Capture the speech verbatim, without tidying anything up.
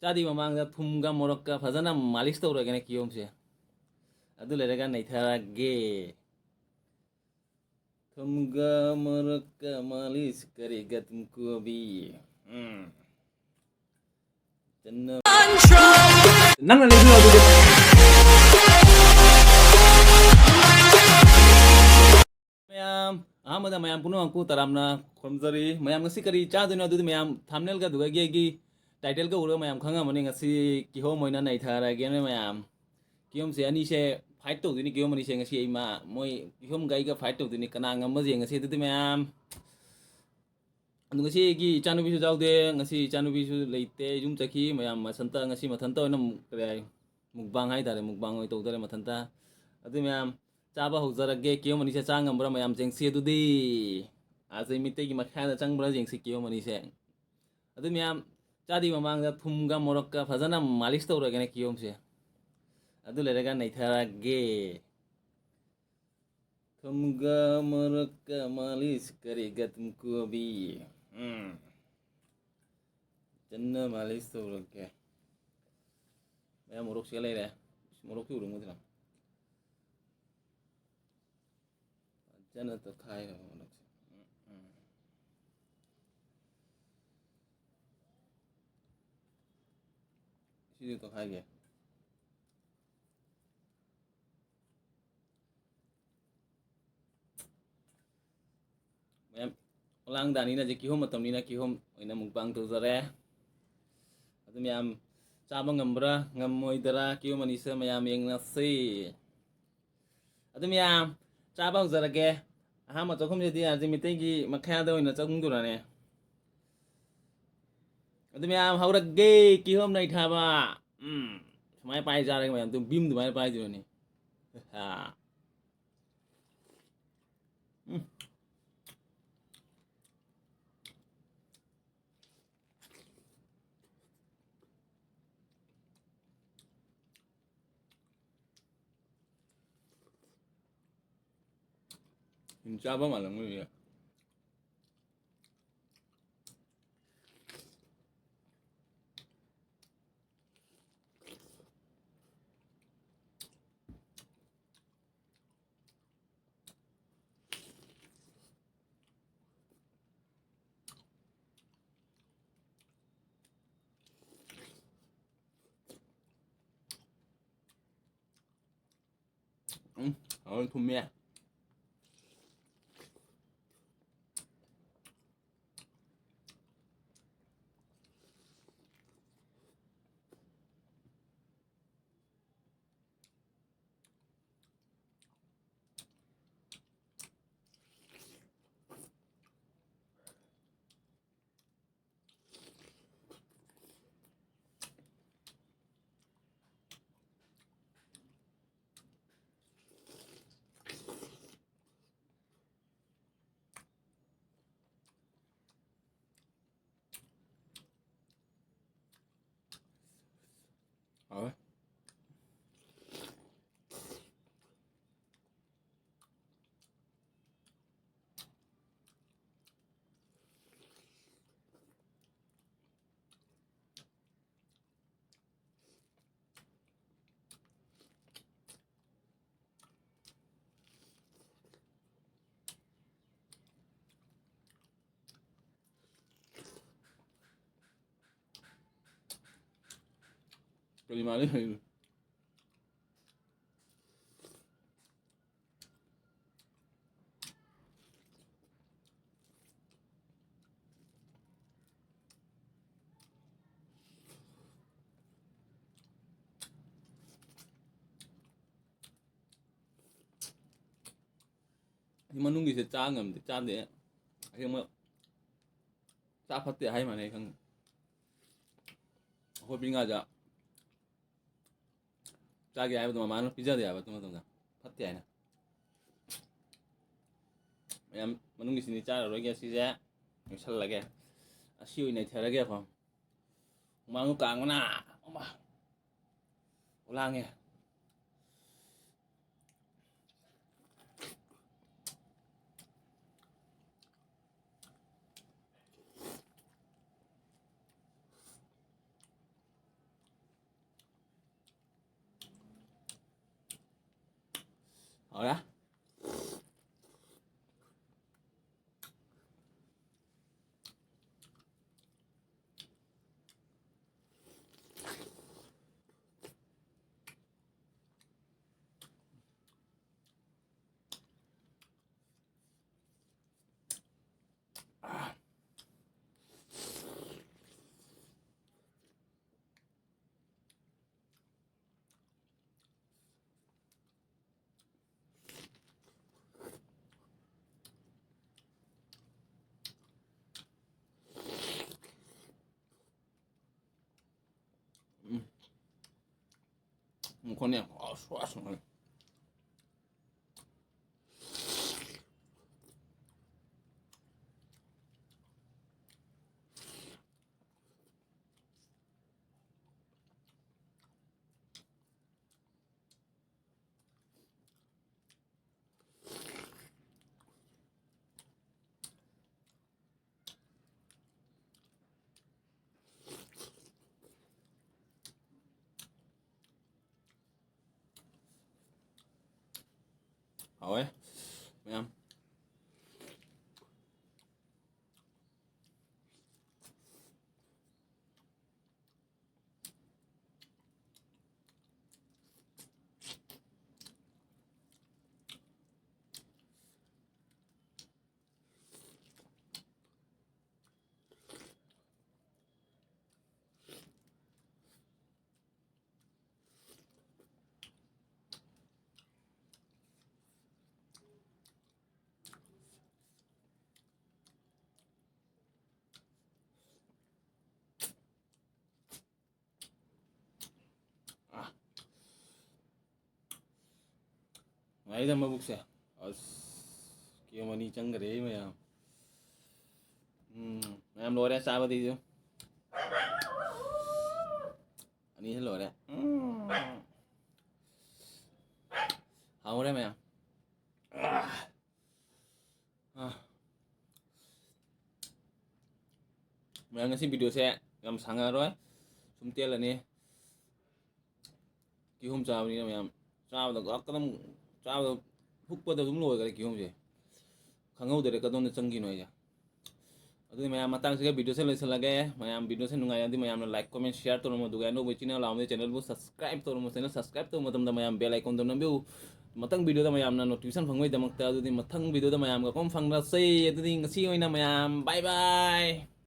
ꯆꯥꯗ꯭ꯔꯤ ꯃꯃꯥꯡꯗ ꯊꯨꯝꯒ ꯃꯣꯔꯣꯛꯀ ꯐꯖꯅ ꯃꯥꯂꯤꯁ ꯇꯧꯔꯒꯦꯅꯦ ꯀꯤꯍꯣꯝꯁꯦ꯫ ꯑꯗꯨ ꯂꯩꯔꯒ ꯅꯩꯊꯔꯒꯦ꯫ ꯊꯨꯝꯒ ꯃꯣꯔꯣꯛꯀ ꯃꯥꯂꯤꯁ ꯀꯔꯦꯒ ꯊꯨꯝꯀꯨꯕꯤ꯫ ꯎꯝ꯫ ꯆꯟꯅ-, ꯅꯪꯅ ꯂꯩꯕꯤꯌꯣ ꯑꯗꯨꯗꯤ꯫ ꯃꯌꯥꯝ, ꯑꯍꯥꯟꯕꯗ ꯃꯌꯥꯝ ꯄꯨꯝꯅꯃꯛꯄꯨ ꯇꯔꯥꯝꯅ ꯈꯨꯔꯨꯝꯖꯔꯤ꯫ ꯃꯌꯥꯝ ꯉꯁꯤ ꯀꯔꯤ ꯆꯥꯗꯣꯏꯅꯣ? ꯑꯗꯨꯗꯤ ꯃꯌꯥꯝ thumbnail-ꯒ ꯑꯗꯨꯗꯒꯤ ꯑꯩꯒꯤ title-ꯒ ꯎꯔꯒ ꯃꯌꯥꯝ ꯈꯪꯉꯝꯃꯅꯤ꯫ ꯉꯁꯤ ꯀꯤꯍꯣꯝ ꯑꯣꯏꯅ ꯅꯩꯊꯔꯒꯦꯅꯦ ꯃꯌꯥꯝ꯫ ꯀꯤꯍꯣꯝꯁꯦ ꯑꯅꯤꯁꯦ fight ꯇꯧꯗꯣꯏꯅꯤ꯫ ꯀꯤꯍꯣꯝ ꯑꯅꯤꯁꯦ ꯉꯁꯤ ꯑꯩ ꯃꯥ-, ꯃꯣꯏ ꯀꯤꯍꯣꯝꯒ ꯑꯩꯒ fight ꯇꯧꯗꯣꯏꯅꯤ꯫ ꯀꯅꯥ ꯉꯝꯕ ꯌꯦꯡꯉꯁꯤ ꯑꯗꯨꯗꯤ ꯃꯌꯥꯝ꯫ ꯑꯗꯨ ꯉꯁꯤ ꯑꯩꯒꯤ ꯏꯆꯥꯅꯨꯄꯤꯁꯨ ꯌꯥꯎꯗꯦ꯫ ꯉꯁꯤ ꯏꯆꯥꯅꯨꯄꯤꯁꯨ ꯂꯩꯇꯦ, ꯌꯨꯝ ꯆꯠꯈꯤ꯫ ꯃꯌꯥꯝ ꯃꯊꯟꯇ, ꯉꯁꯤ ꯃꯊꯟꯇ ꯑꯣꯏꯅ ꯃꯨꯛ-, ꯀꯔꯤ ꯍꯥꯏ, mukbang ꯍꯥꯏꯇꯥꯔꯦ, mukbang ꯑꯣꯏꯅ ꯇꯧꯗꯣꯔꯦ ꯃꯊꯟꯇ꯫ ꯑꯗꯨ ꯃꯌꯥꯝ ꯆꯥꯕ ꯍꯧꯖꯔꯒꯦ꯫ ꯀꯤꯍꯣꯝ ꯑꯅꯤꯁꯦ ꯆꯥ ꯉꯝꯕ꯭ꯔꯥ ꯃꯌꯥꯝ ꯌꯦꯡꯁꯤ꯫ ꯑꯗꯨꯗꯤ ꯑꯁꯤ ꯃꯤꯇꯩꯒꯤ ꯃꯈꯥꯗ ꯆꯪꯕ꯭ꯔꯥ ꯌꯦꯡꯁꯤ ꯀꯤꯍꯣꯝ ꯑꯅꯤꯁꯦ꯫ ꯑꯗꯨ ꯃꯌꯥꯝ ꯆꯥꯗ꯭ꯔꯤ ꯃꯃꯥꯡꯗ ꯊꯨꯝꯒ ꯃꯣꯔꯣꯛꯀ ꯐꯖꯅ ꯃꯥꯂꯤꯁ ꯇꯧꯔꯒꯦꯅꯦ ꯀꯤꯍꯣꯝꯁꯦ꯫ ꯑꯗꯨ ꯂꯩꯔꯒ ꯅꯩꯊꯔꯒꯦ꯫ ꯊꯨꯝꯒ ꯃꯣꯔꯣꯛꯀ ꯃꯥꯂꯤꯁ ꯀꯔꯦꯒ ꯊꯨꯝꯀꯨꯕꯤ꯫ ꯎꯝ꯫ ꯐꯖꯅ ꯃꯥꯂꯤꯁ ꯇꯧꯔꯒꯦ꯫ ꯃꯌꯥꯝ ꯃꯣꯔꯣꯛꯁꯦ ꯂꯩꯔꯦ꯫ ꯃꯣꯔꯣꯛꯁꯨ ꯎꯔꯝꯒꯗ꯭ꯔꯥ? ꯐꯖꯅ ꯇꯣꯠꯈꯥꯏꯔꯕ ꯃꯣꯔꯣꯛꯁꯦ꯫ ꯎꯝ, ꯎꯝ꯫ ꯁꯤꯁꯨ ꯇꯣꯠꯈꯥꯏꯒꯦ꯫ ꯃꯌꯥꯝ ꯈꯣꯂꯥꯡꯗꯥꯅꯤꯅ ꯍꯧꯖꯤꯛ ꯀꯤꯍꯣꯝ ꯃꯇꯝꯅꯤꯅ ꯀꯤꯍꯣꯝ ꯑꯣꯏꯅ mukbang ꯇꯧꯖꯔꯦ꯫ ꯑꯗꯨ ꯃꯌꯥꯝ ꯆꯥꯕ ꯉꯝꯕ꯭ꯔꯥ ꯉꯝꯃꯣꯏꯗ꯭ꯔꯥ ꯀꯤꯍꯣꯝ ꯑꯅꯤꯁꯦ ꯃꯌꯥꯝ ꯌꯦꯡꯅꯁꯤ꯫ ꯑꯗꯨ ꯃꯌꯥꯝ ꯆꯥꯕ ꯍꯧꯖꯔꯒꯦ꯫ ꯑꯍꯥꯟꯕ ꯆꯥꯛꯈꯨꯝꯁꯤꯗꯤ ꯑꯁꯤ ꯃꯤꯇꯩꯒꯤ ꯃꯈꯥꯗ ꯑꯣꯏꯅ ꯆꯪꯗꯣꯔꯅꯦ꯫ ꯑꯗꯨ ꯃꯌꯥꯝ ꯍꯧꯔꯒꯦ ꯀꯤꯍꯣꯝ ꯅꯩꯊꯕ꯫ ꯎꯝ꯫ ꯁꯨꯃꯥꯏꯅ ꯄꯥꯏ ꯆꯥꯔꯒ ꯃꯌꯥꯝ ꯑꯗꯨꯝ ꯚꯤꯝ ꯑꯗꯨꯃꯥꯏꯅ ꯄꯥꯏꯗꯣꯏꯔꯅꯤ꯫ ꯍꯥ꯫ ꯎꯝ꯫ ꯆꯥꯕ ꯃꯥꯜꯂꯝꯒꯅꯤꯌꯦ꯫ ꯎꯝ, ꯍꯥꯎꯋꯦ, ꯊꯨꯝꯃꯦ꯫ ꯍꯥꯎꯋꯦ꯫ ꯀꯔꯤ ꯃꯥꯜꯂꯤ? ꯑꯁꯤ ꯃꯅꯨꯡꯒꯤꯁꯦ ꯆꯥ ꯉꯝꯗꯦ, ꯆꯥꯗꯦ꯫ ꯑꯁꯦꯡꯕ ꯆꯥ ꯐꯠꯇꯦ ꯍꯥꯏ ꯃꯥꯅꯦ, ꯑꯩ ꯈꯪꯉꯦ꯫ ꯑꯩꯈꯣꯏ ꯄꯤꯛꯏꯉꯩꯗ ꯆꯥꯒꯦ ꯍꯥꯏꯕꯗꯣ ꯃꯃꯥꯅ ꯄꯤꯖꯗꯦ ꯍꯥꯏꯕ ꯑꯗꯨ ꯃꯇꯝꯗ꯫ ꯐꯠꯇꯦ ꯍꯥꯏꯅ꯫ ꯃꯌꯥꯝ, ꯃꯅꯨꯡꯒꯤꯁꯤꯅꯤ ꯆꯥꯔꯔꯣꯏꯒꯦ, ꯁꯤꯁꯦ ꯂꯣꯏꯁꯜꯂꯒꯦ꯫ ꯑꯁꯤ ꯑꯣꯏꯅ ꯅꯩꯊꯔꯒꯦꯀꯣ꯫ ꯍꯨꯃꯥꯡꯗꯨ ꯀꯥꯡꯕꯅ, ꯑꯃ, ꯂꯥꯡꯉꯦ꯫ ꯍꯥꯎꯔꯦ꯫ ꯎꯝ꯫ ꯃꯈꯣꯟꯅꯦ꯫ ꯑꯁ, ꯑꯁ, ꯎꯝ꯫ ꯍꯥꯎꯋꯦ ꯃꯌꯥꯝ꯫ ꯑꯥ꯫ ꯅꯨꯡꯉꯥꯏꯗ ꯃꯕꯨꯛꯁꯦ꯫ ꯑꯁ, ꯀꯦꯝ ꯑꯅꯤ ꯆꯪꯈ꯭ꯔꯦ ꯃꯌꯥꯝ꯫ ꯎꯝ, ꯃꯌꯥꯝ ꯂꯣꯏꯔꯦ ꯆꯥꯕꯗꯤ꯫ ꯑꯅꯤꯁꯤ ꯂꯣꯏꯔꯦ꯫ ꯎꯝ꯫ ꯍꯥꯎꯔꯦ ꯃꯌꯥꯝ꯫ ꯑꯥ꯫ ꯑꯥ꯫ ꯃꯌꯥꯝ, ꯉꯁꯤ videoꯁꯦ ꯌꯥꯝ ꯁꯥꯡꯉꯔꯣꯏ, ꯁꯨꯝ ꯇꯦꯜꯂꯅꯤ꯫ ꯀꯤꯍꯣꯝ ꯆꯥꯕꯅꯤꯅ ꯃꯌꯥꯝ, ꯆꯥꯕꯗ ꯉꯥꯛꯇꯪ, ꯆꯥꯕꯗ ꯍꯨꯛꯄꯗ ꯑꯗꯨꯝ ꯂꯣꯏꯈꯔꯦ ꯀꯤꯍꯣꯝꯁꯦ꯫ ꯈꯪꯍꯧꯗꯔꯦ ꯀꯗꯣꯝꯗ ꯆꯪꯈꯤꯅꯣ ꯑꯩꯁꯦ꯫ ꯑꯗꯨꯗꯤ ꯃꯌꯥꯝ, ꯃꯇꯥꯡꯁꯤꯒ videoꯁꯦ ꯂꯣꯏꯁꯤꯜꯂꯒꯦ꯫ ꯃꯌꯥꯝ, videoꯁꯦ ꯅꯨꯡꯉꯥꯏꯔꯗꯤ ꯃꯌꯥꯝꯅ like, comment, share ꯇꯧꯔꯝꯃꯣ꯫ ꯑꯗꯨꯒ ꯑꯅꯧꯕ ꯏꯆꯤꯟ ꯏꯅꯥꯎ ꯂꯥꯛꯑꯝꯃꯗꯤ channelꯕꯨ subscribe ꯇꯧꯔꯝꯃꯣ꯫ Channel subscribe ꯇꯧꯕ ꯃꯇꯝꯗ ꯃꯌꯥꯝ bell iconꯗꯣ ꯅꯝꯕꯤꯌꯨ꯫ ꯃꯊꯪ videoꯗ ꯃꯌꯥꯝꯅ notification ꯐꯪꯕꯒꯤꯗꯃꯛꯇ꯫ ꯑꯗꯨꯗꯤ ꯃꯊꯪ videoꯗ ꯃꯌꯥꯝꯒ ꯀꯣꯝ ꯐꯪꯅꯁꯦ꯫ ꯑꯗꯨꯗꯤ ꯉꯁꯤ ꯑꯣꯏꯅ ꯃꯌꯥꯝ bye bye꯫